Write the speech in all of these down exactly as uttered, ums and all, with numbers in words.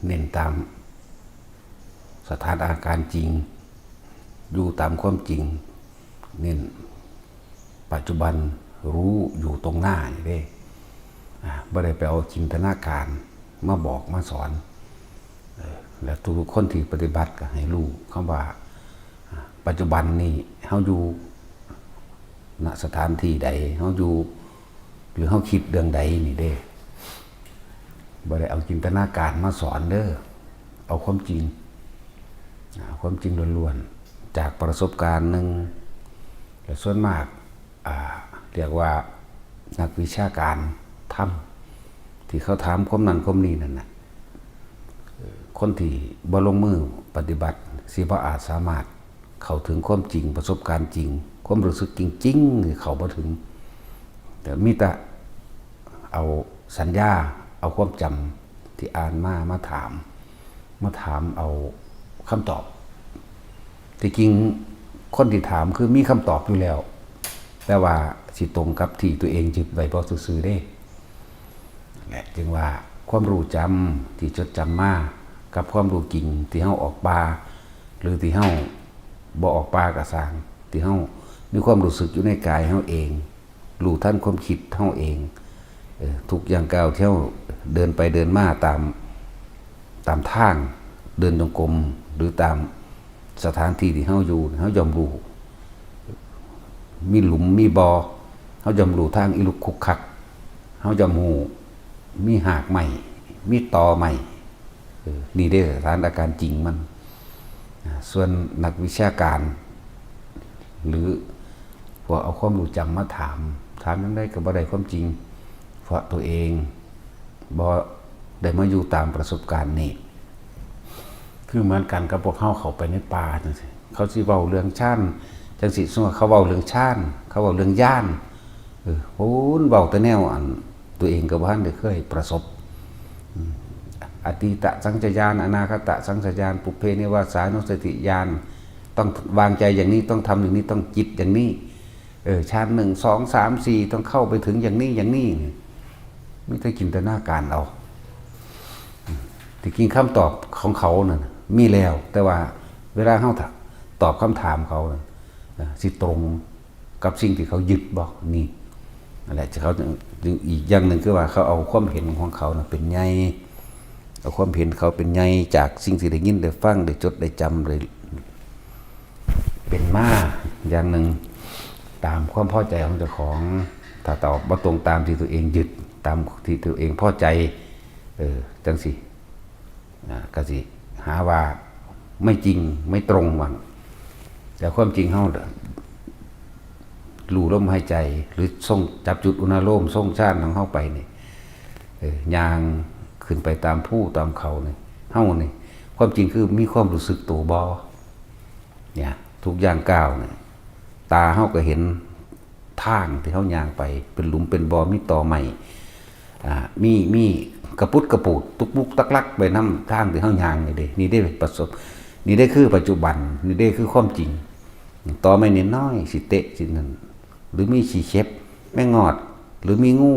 เน้นตามสถานการณ์จริง อยู่ตามความจริง เน้นปัจจุบัน รู้อยู่ตรงหน้านี่เด้ อ่า บ่ได้ไปเอาจินตนาการมาบอกมาสอน เออ และทุกๆคนที่ปฏิบัติก็ให้รู้คำว่า อ่า ปัจจุบันนี่เฮาอยู่ ณ สถานที่ใด เฮาอยู่ หรือเฮาคิดเรื่องใดนี่เด้ บ่ได้เอาจินตนาการมาสอนเด้อ เอาความจริง อ่า ความจริงล้วนๆ จากประสบการณ์หนึ่ง และส่วนมาก อ่า เรียกว่านักวิชาการธรรม ที่เขาถามความนั้นความนี้นั่นน่ะ เอ่อ คนที่บ่ลงมือปฏิบัติ สิบ่อาจสามารถเข้าถึงความจริง ประสบการณ์จริง ความรู้สึกจริงๆ นี่เข้าบ่ถึง แต่มีแต่เอาสัญญา เอาความจำที่อ่านมา มาถาม มาถามเอาคำตอบ ที่จริงคนที่ถามคือมีคำตอบอยู่แล้ว แต่ว่าสิตรงกับที่ตัวเองยึดไว้บ่ซื่อๆเด้ และจึงว่าความรู้จำที่จดจำมากับความรู้จริงที่เฮาออกป่า หรือที่เฮาบ่ออกป่าก็ซ่าง ที่เฮามีความรู้สึกอยู่ในกายเฮาเอง รู้ทันความคิดเฮาเอง เออ ทุกย่างก้าวที่เฮาเดินไปเดินมาตาม ตามทาง เดินจงกรม หรือตามสถานที่ที่เฮาอยู่ เฮาย่อมรู้ มีหลุมมีบ่อ เฮาย่อมรู้ทางอิรุกขรุกขระ เฮาย่อมรู้ มีหากไม้ มีตอไม้ เออ นี่เด้อ สถานการณ์จริงมัน อ่า ส่วนนักวิชาการ หรือพวกเอาความรู้จำมาถาม ถามจั่งใดก็บ่ได้ความจริง เพราะตัวเองบ่ได้มาอยู่ตามประสบการณ์นี่ คือเหมือนกันกับพวกเฮาเข้าไปในป่าจั่งซี้ เขาสิเว้าเรื่องฌานจั่งซี้ สมมุติว่าเขาเว้าเรื่องฌาน เขาเว้าเรื่องญาณ เออ โอ้ เว้าแต่แนวอันตัวเองก็บ่ทันได้เคยประสบ อืม อตีตสังขยาญาณ อนาคตสังขยาญาณ ปุพเพนิวาสานุสติญาณ ต้องวางใจอย่างนี้ ต้องทำอย่างนี้ ต้องจิตอย่างนี้ เออ ฌานหนึ่ง สอง สาม สี่ ต้องเข้าไปถึงอย่างนี้ อย่างนี้ นี่ มีแต่จินตนาการเอา อืม ที่จริงคำตอบของเขานั่นน่ะมีแล้ว แต่ว่าเวลาเฮาตอบคำถามเขาน่ะ อ่า สิตรงกับสิ่งที่เขายึดบ่ นี่ นั่นแหละ เขาจึง อีกอย่างหนึ่งคือว่าเขาเอาความเห็นของเขาน่ะเป็นใหญ่ เอาความเห็นเขาเป็นใหญ่ จากสิ่งที่ได้ยินได้ฟัง ได้จดได้จำ ได้เป็นมาอย่างหนึ่ง ตามความพอใจของเจ้าของ ถ้าตอบบ่ตรงตามที่ตัวเองยึด ตามที่ตัวเองพอใจ เออ จั่งซี้ อ่า ก็สิหาว่าไม่จริง ไม่ตรงว่า แต่ความจริงเฮารู้ลมหายใจ หรือทรงจับจุดอุณาโลม ทรงฌานของเฮาไปนี่ เออ ย่างขึ้นไปตามภูตามเขานี่ เฮานี่ ความจริงคือมีความรู้สึกตัวบ่ เนี่ย ทุกย่างก้าวเนี่ย ตาเฮาก็เห็นทางที่เฮาย่างไป เป็นหลุมเป็นบ่อ มีตอไม้ อ่า มี มีกระปุดกระปูด ตุกปุกตักลักไปนำทางที่เฮาย่างนี่เด้ นี่เด้ประสบ นี่เด้คือปัจจุบัน นี่เด้คือความจริง ตอไม้น้อยๆ สิเตะสินั่น หรือมีขี้เข็บ แมงงอด หรือมีงู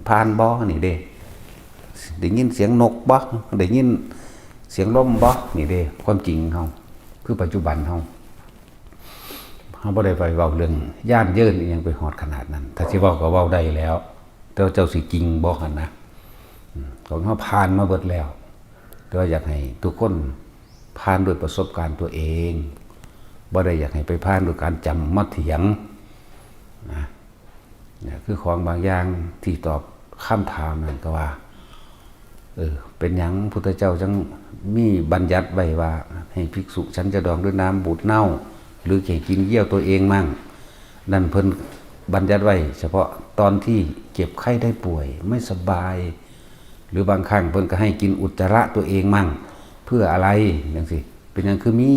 ผ่านบ่ นี่เด้ ได้ยินเสียงนกบ่ ได้ยินเสียงลมบ่ นี่เด้ ความจริงเฮา คือปัจจุบันเฮา เฮาบ่ได้ไปเว้าเรื่องย่านเยินอิหยังไปฮอดขนาดนั้น ถ้าสิเว้าก็เว้าได้แล้ว แต่ว่าเจ้าสิจริงบ่หั่นนะ อืม ของเฮาผ่านมาเบิดแล้ว แต่ว่าอยากให้ทุกคนผ่านด้วยประสบการณ์ตัวเอง บ่ได้อยากให้ไปผ่านด้วยการจำมาเถียงนะ เนี่ย คือของบางอย่างที่ตอบคำถามนั่นก็ว่า เออ เป็นหยังพุทธเจ้าจังมีบัญญัติไว้ว่า ให้ภิกษุฉันจะดองด้วยน้ำบูดเน่า หรือให้กินเยี่ยวตัวเองมั่ง นั่นเพิ่นบัญญัติไว้เฉพาะตอนที่เจ็บไข้ได้ป่วยไม่สบาย หรือบางครั้งเพิ่นก็ให้กินอุจจาระตัวเองมั่ง เพื่ออะไรจั่งซี้ เป็นหยังคือมี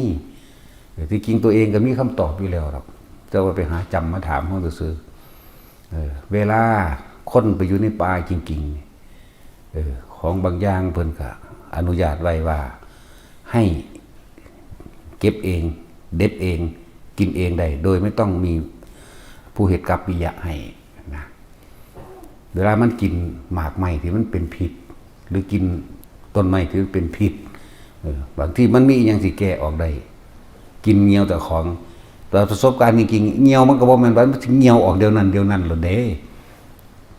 เออ ที่จริงตัวเองก็มีคำตอบอยู่แล้วดอก แต่ว่าไปหาจำมาถามเฮาซื่อๆ เออ เวลาคนไปอยู่ในป่าจริงๆ เออ ของบางอย่างเพิ่นก็อนุญาตไว้ว่า ให้เก็บเอง เด็ดเอง กินเองได้ โดยไม่ต้องมีผู้เฮ็ดกัปปิยะให้นะ เวลามันกินหมากไม้ที่มันเป็นพิษ หรือกิน ต้นไม้ที่มันเป็นพิษ เออ บางทีมันมีอหยังสิแก้ออกได้ กินเหี่ยวเจ้าของ แต่ประสบการณ์จริงๆเหี่ยวมันก็บ่แม่นว่ามันสิเหี่ยวออกเดี๋ยวนั้นเดี๋ยวนั้นโลดเด้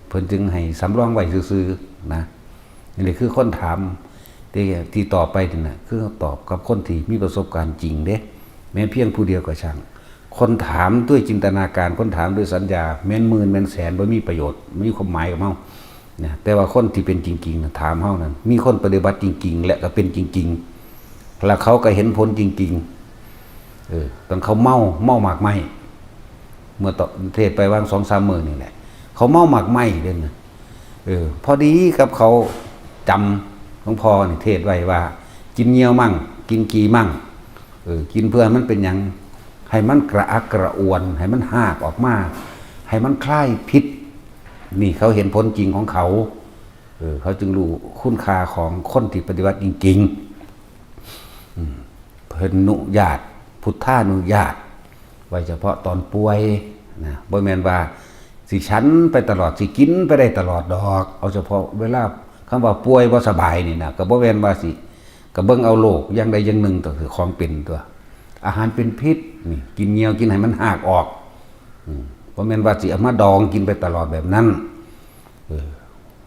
เพิ่นจึงให้สำรองไว้ซื่อๆนะ นี่คือคนถามที่ที่ตอบไปนี่นะ คือตอบกับคนที่มีประสบการณ์จริงเด้ แม้เพียงผู้เดียวก็ช่าง คนถามด้วยจินตนาการ คนถามด้วยสัญญา แม่นหมื่นแม่นแสนบ่มีประโยชน์ บ่มีความหมายกับเฮานะ แต่ว่าคนที่เป็นจริงๆนะ ถามเฮานั่น มีคนปฏิบัติจริงๆ และก็เป็นจริงๆ แล้วเขาก็เห็นผลจริงๆ เออ ตอนเขาเมา เมาหมากไม้ เมื่อตอนเทศน์ไปวางสองสามมื้อนี่แหละ เขาเมาหมากไม้เด้นะ เออ พอดีกับเขาจำหลวงพ่อนี่เทศน์ไว้ว่า กินเหี่ยวมั่ง กินขี้มั่ง เออ กินเพื่อมันเป็นหยัง ให้มันกระอักกระอ่วน ให้มันหากออกมา ให้มันคลายพิษ นี่เขาเห็นผลจริงของเขา เออ เขาจึงรู้คุณค่าของคนที่ปฏิบัติจริงๆ อืม เพิ่นอนุญาต พุทธานุญาต ไว้เฉพาะตอนป่วยนะ บ่แม่นว่าสิฉันไปตลอด สิกินไปได้ตลอดดอก เอาเฉพาะเวลา คำว่าป่วยบ่สบายนี่นะ ก็บ่แม่นว่าสิ ก็เบิ่งเอาโรคอย่างใดอย่างหนึ่ง ก็คือของเป็นตัว อาหารเป็นพิษนี่ กินเหี่ยวกินให้มันหากออก อืม บ่แม่นว่าสิเอามาดองกินไปตลอดแบบนั้น เออ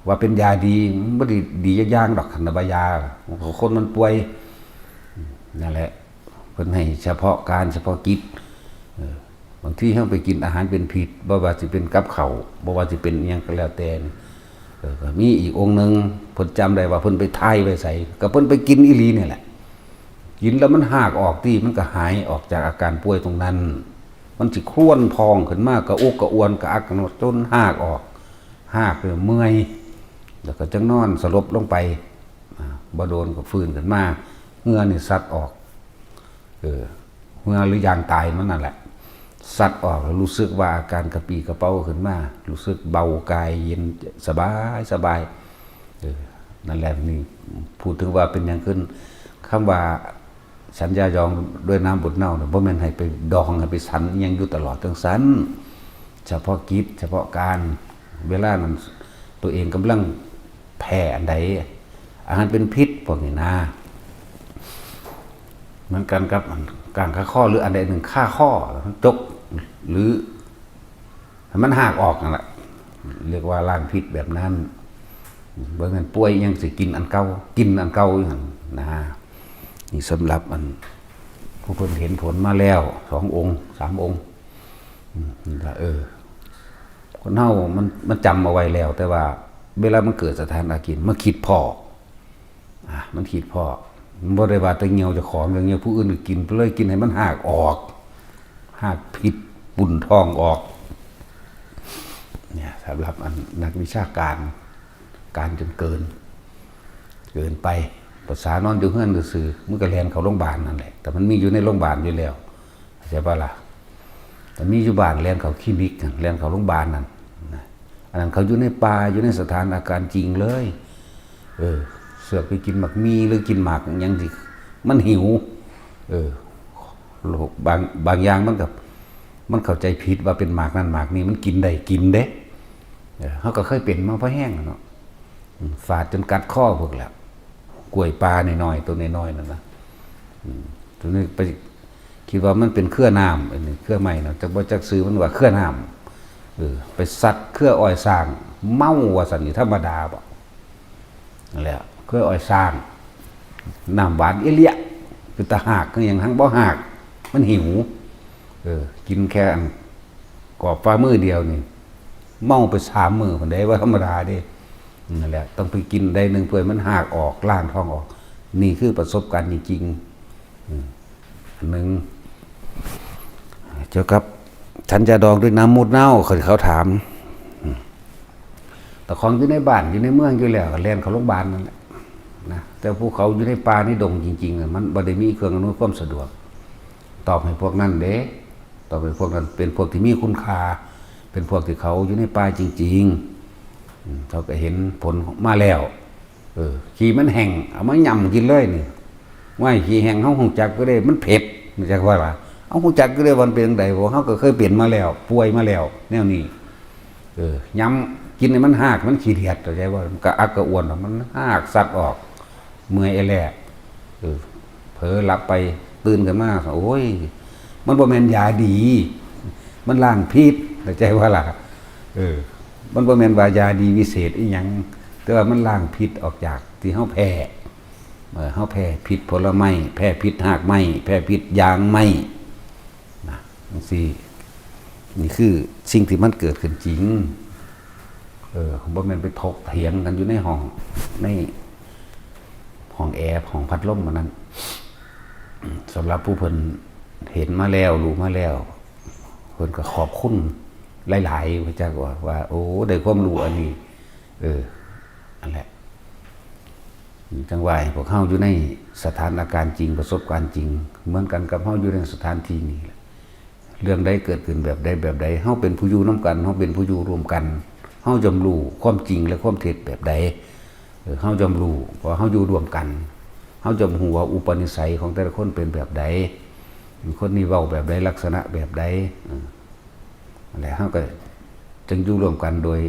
ว่าเป็นยาดี มันบ่ได้ดีจักอย่างดอก คันว่ายา คนมันป่วย นั่นแหละ เพิ่นให้เฉพาะการเฉพาะกิจ เออ บางทีเฮาไปกินอาหารเป็นพิษ บ่ว่าสิเป็นกับข้าว บ่ว่าสิเป็นอิหยังก็แล้วแต่นี่ เออ ก็มีอีกองค์หนึ่ง เพิ่นจำได้ว่าเพิ่นไปถ่ายไว้ไส ก็เพิ่นไปกินอีหลีนี่แหละ กินแล้วมันหากออกติ มันก็หายออกจากอาการป่วยตรงนั้น มันสิครวญพองขึ้นมา กระอุกกระอ่วน กระอักกระอ่วน จนหากออก หากเลยเมื่อย แล้วก็จั่งนอนสลบลงไป อ่า บ่โดนก็ฟื้นขึ้นมา เหงื่อนี่ซัดออก เออ เหงื่อหรือยางตายมันนั่นแหละ ซัดออกแล้วรู้สึกว่าอาการกระปรี้กระเปร่าขึ้นมา รู้สึกเบากายเย็นสบายสบาย เออ นั่นแหละนี่ พูดถึงว่าเป็นหยังขึ้น คำว่าฉันยาดองด้วยน้ำบดเน่าเนี่ย บ่แม่นให้ไปดอง ให้ไปฉันอิหยังอยู่ตลอดจั่งซั้น เฉพาะกิจ เฉพาะการ เวลานั้นตัวเองกำลังแพ้อันใด อาหารเป็นพิษพวกนี้นะ เหมือนกันกับอันกลางคาคอ หรืออันใดหนึ่งคาคอ แล้วมันจก หรือให้มันหากออกนั่นแหละ เรียกว่าล้างพิษแบบนั้น บ่แม่นป่วยยังสิกินอันเก่า กินอันเก่าอยู่หั่นนะ นี่สำหรับอันผู้เพิ่นเห็นผลมาแล้วสององค์ สามองค์ อืม นี่ล่ะ เออ คนเฮามัน มันจำเอาไว้แล้ว แต่ว่าเวลามันเกิดสถานการณ์มาคิดพ้อ อ่ะ มันคิดพ้อ มันบ่ได้ว่าแต่เหี่ยวเจ้าของ เหี่ยวผู้อื่นก็กินไปเลย กินให้มันหากออก หากพิษปุ้นท้องออก เนี่ย สำหรับอันนักวิชาการ การจนเกิน เกินไป ภาษานอนอยู่เฮือนซื่อๆ มันก็แล่นเข้าโรงพยาบาลนั่นแหละ แต่มันมีอยู่ในโรงพยาบาลอยู่แล้ว เข้าใจปะล่ะ แต่มีอยู่บ้านแล่นเข้าคลินิก แล่นเข้าโรงพยาบาลนั่นนะ อันนั้นเขาอยู่ในป่า อยู่ในสถานการณ์จริงเลย เออ เสือกไปกินหมากมีหรือกินหมากหยังสิ มันหิว เออ โรคบาง บางอย่างมันก็ มันเข้าใจผิดว่าเป็นหมากนั่นหมากนี่ มันกินได้กินเด้ เออ เฮาก็เคยเป็นมาพอแฮงอะเนาะ อืม ฝาดจนกัดคอพวกแหละ กล้วยป่าน้อยๆ ตัวน้อยๆ นั่นนะ อืม ตัวนี้ไปคิดว่ามันเป็นเครือน้ำ อันนี้เครือไม้นะ จักบ่จักชื่อมันว่าเครือน้ำ เออ ไปสัดเครืออ้อยสร้าง เมาว่าซั่นนี่ธรรมดาบ่ นั่นแหละ เครืออ้อยสร้าง น้ำหวานเอเลีย เป็นตาหากคือหยัง หังบ่หาก มันหิว เออ กินแค่อันกรอบฝ่ามือเดียวนี่ เมาไปสามมื้อพุ้นเด้ บ่ธรรมดาเด้ นั่นแหละ ต้องไปกินได้หนึ่งถ้วย มันหากออก ล้างท้องออก นี่คือประสบการณ์จริงๆ อืม อันหนึ่ง เกี่ยวกับฉันยาดองด้วยน้ำมูดเน่า เขา เขาถาม อืม แต่ของอยู่ในบ้าน อยู่ในเมืองอยู่แล้ว ก็แล่นเข้าโรงพยาบาลนั่นแหละนะ แต่ภูเขาอยู่ในป่าในดงจริงๆน่ะ มันบ่ได้มีเครื่องอำนวยความสะดวก ตอบให้พวกนั้นเด้ ตอบให้พวกนั้น เป็นพวกที่มีคุณค่า เป็นพวกที่เขาอยู่ในป่าจริงๆ อืม เขาก็เห็นผลมาแล้ว เออ ขี้มันแห้ง เอามาย่ำกินเลยนี่ ว่าขี้แห้ง เฮาฮู้จักอยู่เด้ มันเผ็ด ฮู้จักว่าล่ะ เฮาฮู้จักอยู่เด้ว่ามันเป็นจั่งใด เพราะเฮาก็เคยเป็นมาแล้ว ป่วยมาแล้ว แนวนี้ เออ ย่ำกินให้มันหาก มันขี้เดียด เข้าใจบ่ มันกระอักกระอ่วน มันหากสัดออก เมื่อยแอแลก เออ เผลอหลับไป ตื่นขึ้นมา โอ้ย มันบ่แม่นยาดี มันล้างพิษ เข้าใจบ่ล่ะ เออ มันบ่แม่นว่ายาดีวิเศษอีหยัง แต่ว่ามันล้างพิษออกจากที่เฮาแพ้ เออ เฮาแพ้พิษผลไม้ แพ้พิษรากไม้ แพ้พิษยางไม้ นะ จั่งซี้ นี่คือสิ่งที่มันเกิดขึ้นจริง เออ บ่แม่นไปถกเถียงกันอยู่ในห้อง ในห้องแอร์ ห้องพัดลมอันนั้น สำหรับผู้เพิ่นเห็นมาแล้ว รู้มาแล้ว เพิ่นก็ขอบคุณหลายๆ พระเจ้าก็ว่า ว่า โอ้ ได้ความรู้อันนี้ เออ อันแหละ จั่งว่าให้พวกเฮาอยู่ในสถานการณ์จริง ประสบการณ์จริง เหมือนกันกับเฮาอยู่ในสถานที่นี้แหละ เรื่องใดเกิดขึ้นแบบใดแบบใด เฮาเป็นผู้อยู่นำกัน เฮาเป็นผู้อยู่ร่วมกัน เฮาย่อมรู้ความจริงและความเท็จแบบใด เออ เฮาย่อมรู้ เพราะเฮาอยู่ร่วมกัน เฮาย่อมรู้ว่าอุปนิสัยของแต่ละคนเป็นแบบใด คนนี้เว้าแบบใด ลักษณะแบบใด เออ นั่นแหละ เฮาก็จึงอยู่ร่วมกันโดย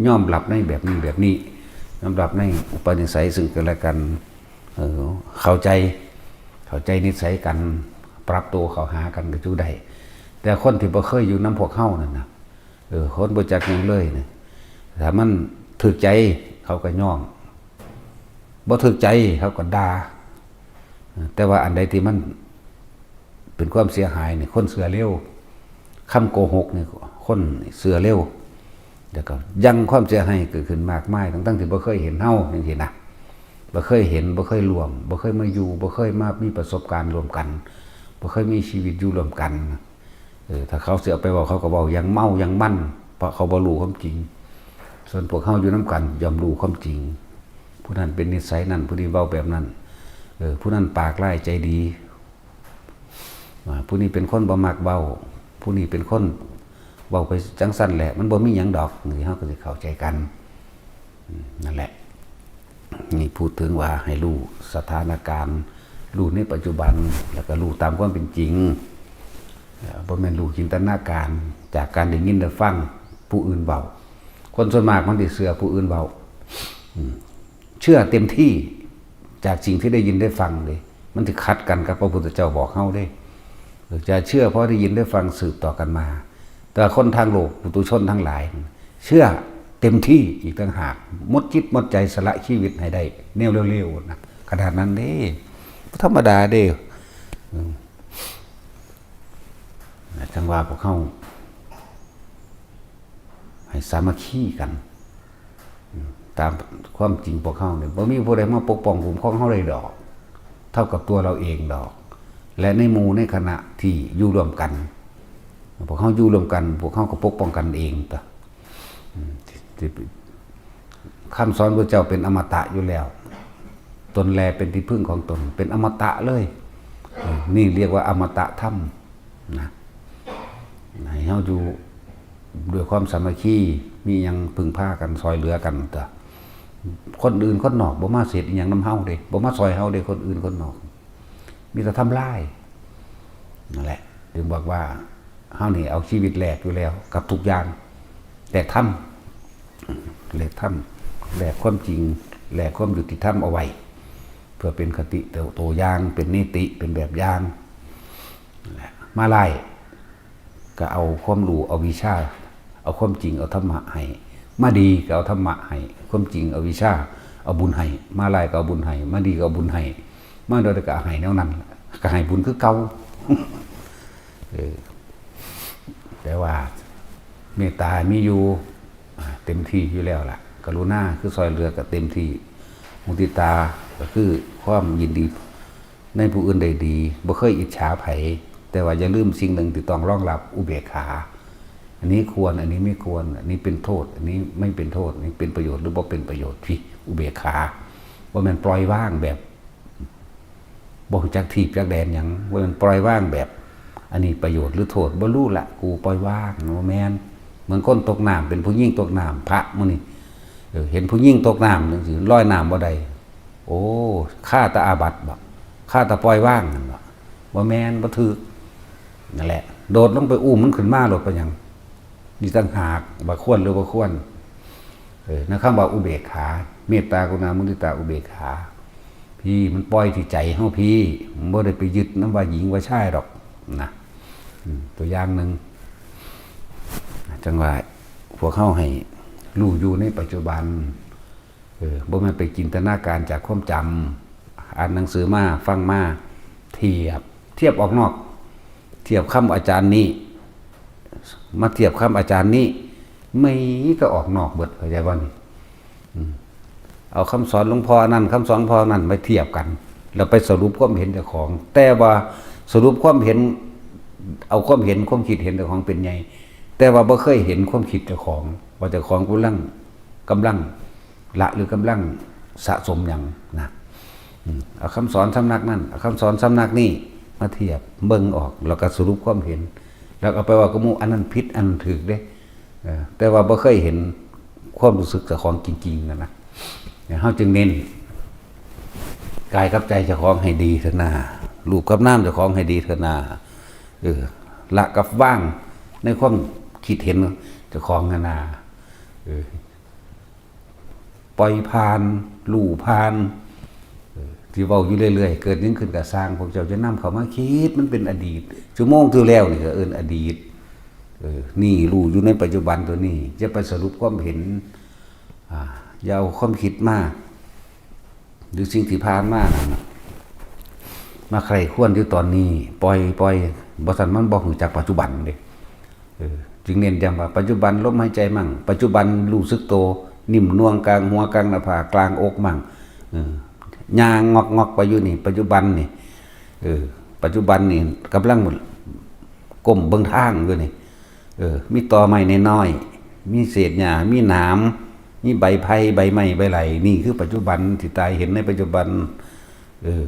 ยอมรับในแบบนี้แบบนี้ ยอมรับในอุปนิสัยซึ่งกันและกัน เออ เข้าใจ เข้าใจนิสัยกัน ปรับตัวเข้าหากันก็อยู่ได้ แต่คนที่บ่เคยอยู่นำพวกเฮานั่นนะ เออ คนบ่จักหยังเลยนะ ถ้ามันถูกใจเขาก็ยอม บ่ถูกใจเขาก็ด่า แต่ว่าอันใดที่มันเป็นความเสียหายนี่ คนเชื่อเร็ว คำโกหกนี่ คนเชื่อเร็ว แล้วก็ยังความเสียหายเกิดขึ้นมากมาย ทั้งๆที่บ่เคยเห็นเฮาจั่งซี้นะ บ่เคยเห็น บ่เคยร่วม บ่เคยมาอยู่ บ่เคยมามีประสบการณ์ร่วมกัน บ่เคยมีชีวิตอยู่ร่วมกัน เออ ถ้าเขาสิเอาไปเว้า เขาก็เว้าอย่างเมาอย่างมัน เพราะเขาบ่รู้ความจริง ส่วนพวกเฮาอยู่นำกันย่อมรู้ความจริง ผู้นั้นเป็นนิสัยนั้น ผู้นี้เว้าแบบนั้น เออ ผู้นั้นปากร้ายใจดี อ่า ผู้นี้เป็นคนบ่มักเว้า ผู้นี้เป็นคนเว้าไปจั่งซั้นแหละ มันบ่มีหยังดอก นี่เฮาก็สิเข้าใจกัน อืม นั่นแหละ นี่พูดถึงว่าให้รู้สถานการณ์ รู้ในปัจจุบัน แล้วก็รู้ตามความเป็นจริง เอ่อ บ่แม่นรู้จินตนาการ จากการได้ยินได้ฟังผู้อื่นเว้า คนส่วนมากมันสิเชื่อผู้อื่นเว้า อืม เชื่อเต็มที่จากสิ่งที่ได้ยินได้ฟังเลย มันสิขัดกันกับพระพุทธเจ้าบอกเฮาเด้ จะเชื่อเพราะได้ยินได้ฟังสืบต่อกันมา แต่คนทางโลก ปุถุชนทั้งหลาย เชื่อเต็มที่อีกต่างหาก หมดจิตหมดใจสละชีวิตให้ได้ แนวเร็วๆนะ ขนาดนั้นเด้ บ่ธรรมดาเด้ อืม จั่งว่าพวกเฮาให้สามัคคีกัน อืม ตามความจริงพวกเฮานี่ บ่มีผู้ใดมาปกป้องคุ้มครองเฮาได้ดอก เท่ากับตัวเราเองดอก และในหมู่ในคณะที่อยู่ร่วมกัน พวกเฮาอยู่ร่วมกัน พวกเฮาก็ปกป้องกันเองตั๊ว อืม ที่ ที่ คำสอนพระเจ้าเป็นอมตะอยู่แล้ว ตนแลเป็นที่พึ่งของตน เป็นอมตะเลย เออ นี่เรียกว่าอมตะธรรมนะ ให้เฮาอยู่ด้วยความสามัคคี มีหยังพึ่งพากัน ซอยเหลือกันตั๊ว คนอื่นคนนอกบ่มาเฮ็ดอิหยังนำเฮาเด้ บ่มาซอยเฮาเด้ คนอื่นคนนอก มีแต่ทำลาย นั่นแหละ จึงบอกว่าเฮานี่เอาชีวิตแลกอยู่แล้วกับทุกอย่าง แลกธรรม แลกธรรม แลกความจริง แลกความยุติธรรมเอาไว้ เพื่อเป็นคติตัว ตัวอย่าง เป็นนิติ เป็นแบบอย่าง นั่นแหละ มาลาย ก็เอาความรู้ เอาวิชา เอาความจริง เอาธรรมะให้ มาดีก็เอาธรรมะให้ ความจริงเอาวิชา เอาบุญให้ มาลายก็เอาบุญให้ มาดีก็เอาบุญให้ มาโดยก็ให้แนวนั้น ก็ให้บุญคือเก่า เออ แต่ว่าเมตตามีอยู่ อ่า เต็มที่อยู่แล้วล่ะ กรุณาคือซอยเหลือก็เต็มที่ มุทิตาก็คือความยินดีในผู้อื่นได้ดี บ่เคยอิจฉาไผ แต่ว่าอย่าลืมสิ่งหนึ่งที่ต้องรองรับ อุเบกขา อันนี้ควร อันนี้ไม่ควร อันนี้เป็นโทษ อันนี้ไม่เป็นโทษ อันนี้เป็นประโยชน์หรือบ่เป็นประโยชน์ ที่อุเบกขา บ่แม่นปล่อยวางแบบ บ่รู้จักทีบจักแดนหยัง บ่แม่นปล่อยวางแบบ อันนี้ประโยชน์หรือโทษ บ่รู้ละ กูปล่อยวาง บ่แม่น เหมือนคนตกน้ำ เป็นผู้หญิงตกน้ำ พระมื้อนี้ เออ เห็นผู้หญิงตกน้ำจั่งซี้ ลอยน้ำบ่ได้ โอ้ คาแต่อาบัติบ่ คาแต่ปล่อยวางนั่นบ่ บ่แม่น บ่ถูก นั่นแหละ โดดลงไปอุ้มมันขึ้นมาโลด เป็นหยัง นี่ต่างหาก ว่าควรหรือบ่ควร เออ ในคำว่าอุเบกขา เมตตากรุณามุทิตาอุเบกขา พี่มันปล่อยที่ใจเฮาพี่ มันบ่ได้ไปยึดนำว่าหญิงว่าชายดอกนะ อืม ตัวอย่างหนึ่ง จั่งว่าพวกเฮาให้รู้อยู่ในปัจจุบัน เออ บ่แม่นไปจินตนาการจากความจำ อ่านหนังสือมา ฟังมา เทียบ เทียบออกนอก เทียบคำอาจารย์นี้ มาเทียบคำอาจารย์นี้ ไม่ก็ออกนอกเบิด เข้าใจบ่นี่ อืม เอาคำสอนหลวงพ่อนั่น คำสอนหลวงพ่อนั่นมาเทียบกัน แล้วไปสรุปความเห็นเจ้าของ แต่ว่าสรุปความเห็น เอาความเห็น ความคิดเห็นเจ้าของเป็นใหญ่ แต่ว่าบ่เคยเห็นความคิดเจ้าของ ว่าเจ้าของกำลัง กำลังละหรือกำลังสะสมหยังนะ อืม เอาคำสอนสำนักนั่น เอาคำสอนสำนักนี่มาเทียบเบิ่งออก แล้วก็สรุปความเห็น แล้วเอาไปเว้ากับหมู่ อันนั้นผิด อันนั้นถูกเด้ เออ แต่ว่าบ่เคยเห็นความรู้สึกเจ้าของจริงๆนั่นนะ เนี่ย เฮาจึงเน้น กายกับใจเจ้าของให้ดีเถอะนา รูปกับนามเจ้าของให้ดีเถอะนา เออ ละกับวางในความคิดเห็นเจ้าของนั่นนา เออ ปล่อยผ่าน รู้ผ่าน เออ ที่เว้าอยู่เรื่อยๆ เกิดหยังขึ้นก็ซ่าง พวกเจ้าจะนำเข้ามาคิด มันเป็นอดีต ชั่วโมงที่แล้วนี่ก็เอิ้นอดีต เออ นี่รู้อยู่ในปัจจุบันตัวนี้ อย่าไปสรุปความเห็น อ่า อย่าเอาความคิดมา หรือสิ่งที่ผ่านมานั่นน่ะ มาใคร่ครวญอยู่ตอนนี้ ปล่อย ปล่อย บ่ซั้นมันบ่รู้จักปัจจุบันเด้ เออ จึงเน้นย้ำว่า ปัจจุบันลมหายใจมั่ง ปัจจุบันรู้สึกโต นิ่มนวลกลางหัว กลางหน้าผาก กลางอกมั่ง เออ ย่างงอกๆไปอยู่นี่ ปัจจุบันนี่ เออ ปัจจุบันนี่กำลังก้มเบิ่งทางอยู่นี่ เออ มีตอไม้น้อยๆ มีเศษหญ้า มีหนาม มีใบไผ่ ใบไม้ ใบไหล นี่คือปัจจุบันที่ตาเห็นในปัจจุบัน เออ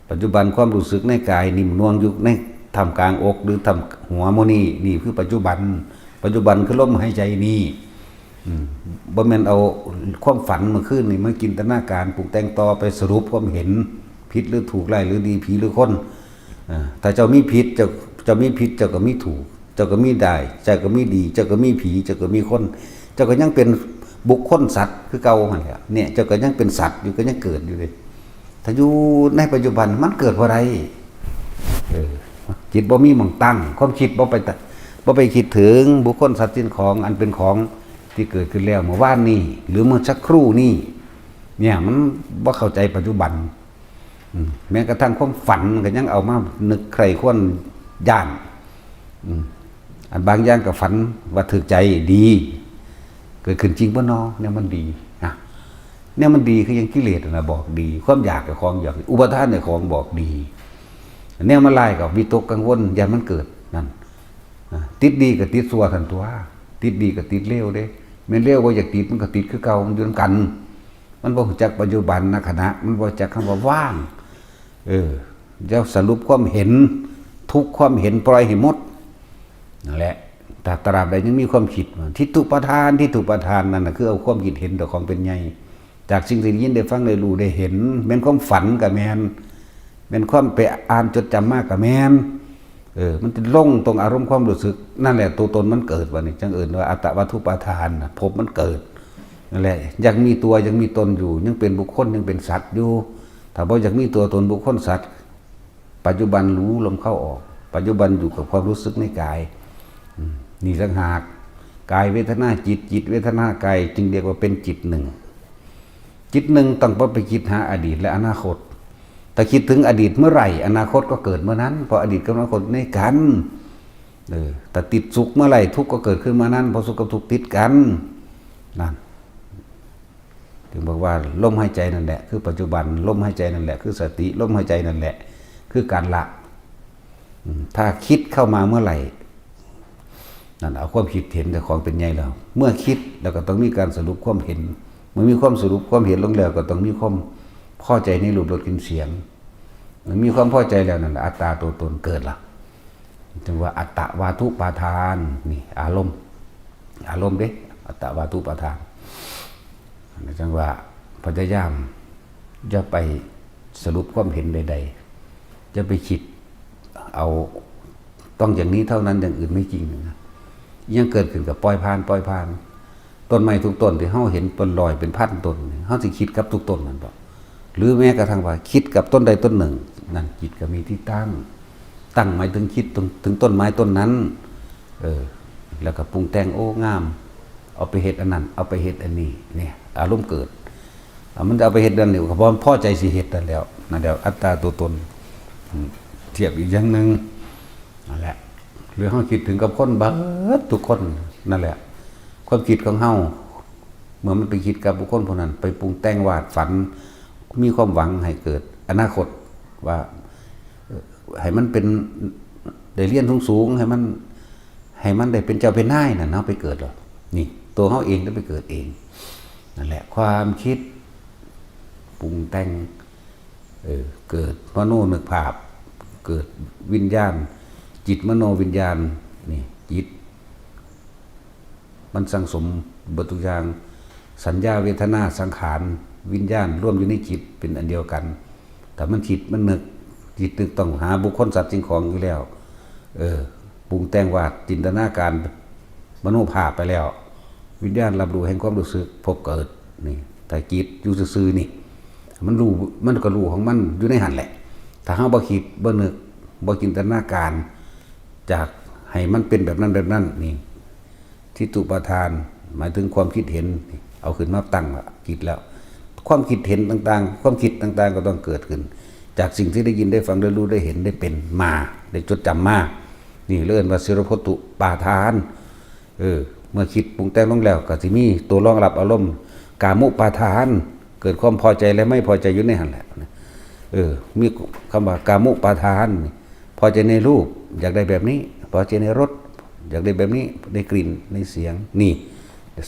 ปัจจุบันความรู้สึกในกายนิ่มนวลอยู่ในท่ามกลางอกหรือท่ามหัวหมู่นี้ นี่คือปัจจุบัน ปัจจุบันคือลมหายใจนี่ อืม บ่แม่นเอาความฝันเมื่อคืนนี่มาจินตนาการปรุงแต่งต่อ ไปสรุปความเห็น ผิดหรือถูก ร้ายหรือดี ผีหรือคน อ่า ถ้าเจ้ามีผิด เจ้า เจ้ามีผิด เจ้าก็มีถูก เจ้าก็มีได้ เจ้าก็มีดี เจ้าก็มีผี เจ้าก็มีคน เจ้าก็ยังเป็นบุคคลสัตว์คือเก่าหั่นแหละ เนี่ย เจ้าก็ยังเป็นสัตว์อยู่ ก็ยังเกิดอยู่เลย ถ้าอยู่ในปัจจุบันมันเกิดบ่ได้ เออ จิตบ่มีหม่องตั้ง ความคิดบ่ไปตะ บ่ไปคิดถึงบุคคลสัตว์สิ่งของอันเป็นของที่เกิดขึ้นแล้วเมื่อวานนี้ หรือเมื่อสักครู่นี้ เนี่ย มันบ่เข้าใจปัจจุบัน อืม แม้กระทั่งความฝันก็ยังเอามานึกใคร่ครวญย้าน อืม อันบางอย่างก็ฝันว่าถูกใจดี เกิดขึ้นจริงบ่นอ เนี่ยมันดีนะ เนี่ยมันดีคือยังกิเลสน่ะบอกดี ความอยากกับของอยาก อุปาทานเนี่ยของบอกดี เนี่ยมันร้ายกับวิตกกังวล ย้านมันเกิดนั่น อ่ะ ติดดีกับติดชั่วทันตัว ติดดีกับติดเลวเด้ แม่นเลวบ่อยากติด มันก็ติดคือเก่า มันอยู่นำกัน มันบ่รู้จักปัจจุบันนะขณะ มันบ่รู้จักคำว่าว่าง เออ เจ้าสรุปความเห็น ทุกความเห็นปล่อยให้หมด นั่นแหละ แต่ตราบใดยังมีความคิด ทิฏฐุปาทาน ทิฏฐุปาทานนั่นน่ะ คือเอาความคิดเห็นต่อของเป็นใหญ่ จากสิ่งที่ได้ยินได้ฟังได้รู้ได้เห็น แม่นความฝันก็แม่น แม่นความไปอ่านจดจำมาก็แม่น เออ มันจะลงตรงอารมณ์ความรู้สึก นั่นแหละตัวตนมันเกิด บัดนี้จั่งเอิ้นว่าอัตตวัตถุปาทานน่ะ ภพมันเกิด นั่นแหละ ยังมีตัวยังมีตนอยู่ ยังเป็นบุคคลยังเป็นสัตว์อยู่ ถ้าบ่อยากมีตัวตนบุคคลสัตว์ ปัจจุบันรู้ลมเข้าออก ปัจจุบันอยู่กับความรู้สึกในกาย อืม นี่ต่างหาก กายเวทนาจิต จิตเวทนากาย จึงเรียกว่าเป็นจิตหนึ่ง จิตหนึ่งต้องบ่ไปคิดหาอดีตและอนาคต ถ้าคิดถึงอดีตเมื่อไหร่ อนาคตก็เกิดเมื่อนั้น เพราะอดีตกับอนาคตในกัน เออ ถ้าติดสุขเมื่อไหร่ ทุกข์ก็เกิดขึ้นเมื่อนั้น เพราะสุขกับทุกข์ติดกัน นั่น ถึงบอกว่าลมหายใจนั่นแหละ คือปัจจุบัน ลมหายใจนั่นแหละ คือสติ ลมหายใจนั่นแหละ คือการละ อืม ถ้าคิดเข้ามาเมื่อไหร่ นั่นเอาความคิดเห็นเจ้าของเป็นใหญ่แล้ว เมื่อคิดแล้วก็ต้องมีการสรุปความเห็น เมื่อมีความสรุปความเห็นลงแล้วก็ต้องมีความพอใจในรูปรสกลิ่นเสียง เมื่อมีความพอใจแล้วนั่นแหละอัตตาตัวตนเกิดละ จึงว่าอัตตวาทุปาทาน นี่อารมณ์ อารมณ์เด้ อัตตวาทุปาทาน จังว่าพยายามอย่าไปสรุปความเห็นใดๆ อย่าไปคิดเอาต้องอย่างนี้เท่านั้น อย่างอื่นไม่จริงนะ ยังเกิดขึ้นกับปล่อยผ่าน ปล่อยผ่าน ต้นไม้ทุกต้นที่เฮาเห็นเป็นร้อยเป็นพันต้นนี่ เฮาสิคิดกับทุกต้นนั่นบ่ หรือแม้กระทั่งว่าคิดกับต้นใดต้นหนึ่ง นั่นจิตก็มีที่ตั้ง ตั้งหมายถึงคิดถึงถึงต้นไม้ต้นนั้น เออ แล้วก็ปรุงแต่ง โอ้ งาม เอาไปเฮ็ดอันนั้น เอาไปเฮ็ดอันนี้ เนี่ย อารมณ์เกิด อ่ะ มันจะเอาไปเฮ็ดนั่นนี่ก็เพราะมันพอใจสิเฮ็ดนั่นแหล้ว นั่นแหละอัตตาตัวตน อืม เทียบอีกอย่างหนึ่ง นั่นแหละ หรือเฮาคิดถึงกับคนเบิดทุกคน นั่นแหละ ความคิดของเฮา เมื่อมันไปคิดกับบุคคลผู้นั้น ไปปรุงแต่งวาดฝัน มีความหวังให้เกิดอนาคต ว่า เอ่อ ให้มันเป็น ได้เรียนสูงๆ ให้มัน ให้มันได้เป็นเจ้าเป็นนายนั่น เฮาไปเกิดหรอ นี่ ตัวเฮาเองได้ไปเกิดเอง นั่นแหละ ความคิด ปรุงแต่ง เออ เกิดมโนนึกภาพ เกิดวิญญาณ จิตมโนวิญญาณ นี่ จิต มันสั่งสมเบิดทุกอย่าง สัญญา เวทนา สังขาร วิญญาณ รวมอยู่ในจิตเป็นอันเดียวกัน แต่มันคิด มันนึก จิตนึกต้องหาบุคคล สัตว์ สิ่งของอยู่แล้ว เออ ปรุงแต่งวาด จินตนาการ มโนภาพไปแล้ว วิญญาณรับรู้แห่งความรู้สึก พบเกิด นี่ แต่จิตอยู่ซื่อๆ นี่ มันรู้ มันก็รู้ของมันอยู่ในหั่นแหละ ถ้าเฮาบ่คิด บ่นึก บ่จินตนาการ จากให้มันเป็นแบบนั้นแบบนั้น นี่ ทิฏฐุปาทาน หมายถึงความคิดเห็น เอาขึ้นมาตั้งละ คิดแล้ว ความคิดเห็นต่างๆ ความคิดต่างๆ ก็ต้องเกิดขึ้น จากสิ่งที่ได้ยินได้ฟังได้รู้ได้เห็นได้เป็นมา ได้จดจำมา นี่เรียกว่า สิรพตตุปาทาน เออ เมื่อคิดปรุงแต่งลงแล้ว ก็สิมีตัวรองรับอารมณ์ กามุปาทาน เกิดความพอใจและไม่พอใจอยู่ในหั่นแหละ เออ มีคำว่ากามุปาทาน พอใจในรูป อยากได้แบบนี้ พอใจในรส อยากได้แบบนี้ ได้กลิ่น ในเสียง นี่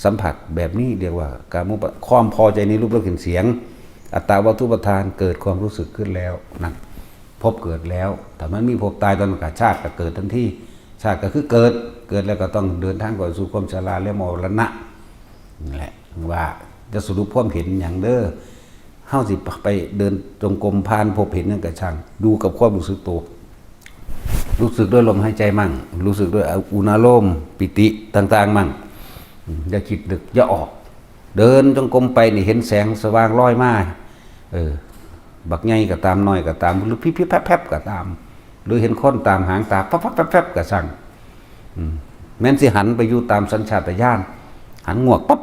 สัมผัสแบบนี้เรียกว่ากามุปา ความพอใจในรูปรสกลิ่นเสียง อัตตาวัตถุปาทาน เกิดความรู้สึกขึ้นแล้ว นั่น พบเกิดแล้ว ถ้ามันมีพบตาย ตอนนั้นก็ชาติก็เกิดทันที ชาติก็คือเกิด เกิดแล้วก็ต้องเดินทางไปสู่ความชราและมรณะ นั่นแหละ ว่าจะสรุปความเห็นหยังเด้อ เฮาสิไปเดินจงกรมผ่านพบเห็นหยังก็ช่าง ดูกับความรู้สึกตัว รู้สึกด้วยลมหายใจมั่ง รู้สึกด้วยอุณาโลม ปิติต่างๆ มั่ง อืม อย่าคิดนึก อย่าออก เดินจงกรมไปนี่เห็นแสงสว่างลอยมา เออ บักใหญ่ก็ตาม น้อยก็ตาม หรือพิบๆ แพรบๆ ก็ตาม หรือเห็นคนตามหางตา ปั๊บๆ แป๊บๆ ก็ช่าง อืม แม้นสิหันไปอยู่ตามสัญชาตญาณ หันงวกปั๊บ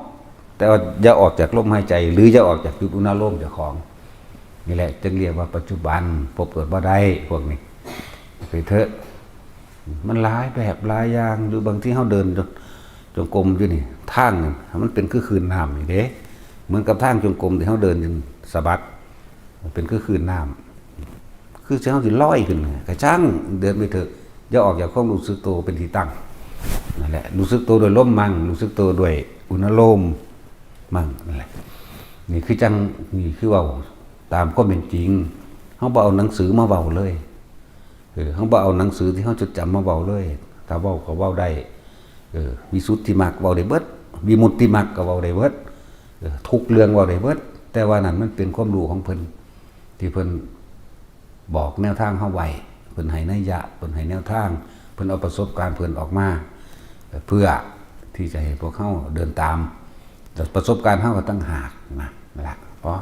แต่ว่าอย่าออกจากลมหายใจ หรืออย่าออกจากจุดอุณาโลมเจ้าของ นี่แหละจึงเรียกว่าปัจจุบัน พบเกิดบ่ได้ พวกนี้ ไปเถอะ มันหลายแบบหลายอย่าง หรือบางทีเฮาเดินจงกรมอยู่นี่ ทางนั่นมันเป็นคือคลื่นน้ำนี่เด้ เหมือนกับทางจงกรมที่เฮาเดินอยู่สะบัด มันเป็นคือคลื่นน้ำ คือเฮาสิลอยขึ้นไง ก็ช่าง เดินไปเถอะ อย่าออกจากความรู้สึกตัวเป็นที่ตั้ง นั่นแหละ รู้สึกตัวด้วยลมมั่ง รู้สึกตัวด้วยอุณาโลมมั่ง นั่นแหละ นี่คือจั่ง นี่คือเว้าตามความเป็นจริง เฮาบ่เอาหนังสือมาเว้าเลย เออ เฮาบ่เอาหนังสือที่เฮาจดจำมาเว้าเลย ถ้าเว้าก็เว้าได้ เออ วิสุทธิมรรคเว้าได้เบิด วิมุตติมรรคก็เว้าได้เบิด เออ ทุกเรื่องเว้าได้เบิด แต่ว่านั่นมันเป็นความรู้ของเพิ่น ที่เพิ่นบอกแนวทางเฮาไว้ เพิ่นให้นัยยะ เพิ่นให้แนวทาง เพิ่นเอาประสบการณ์เพิ่นออกมา เพื่อที่จะให้พวกเฮาเดินตาม แต่ประสบการณ์เฮาก็ต่างหากนะ นั่นล่ะ พอ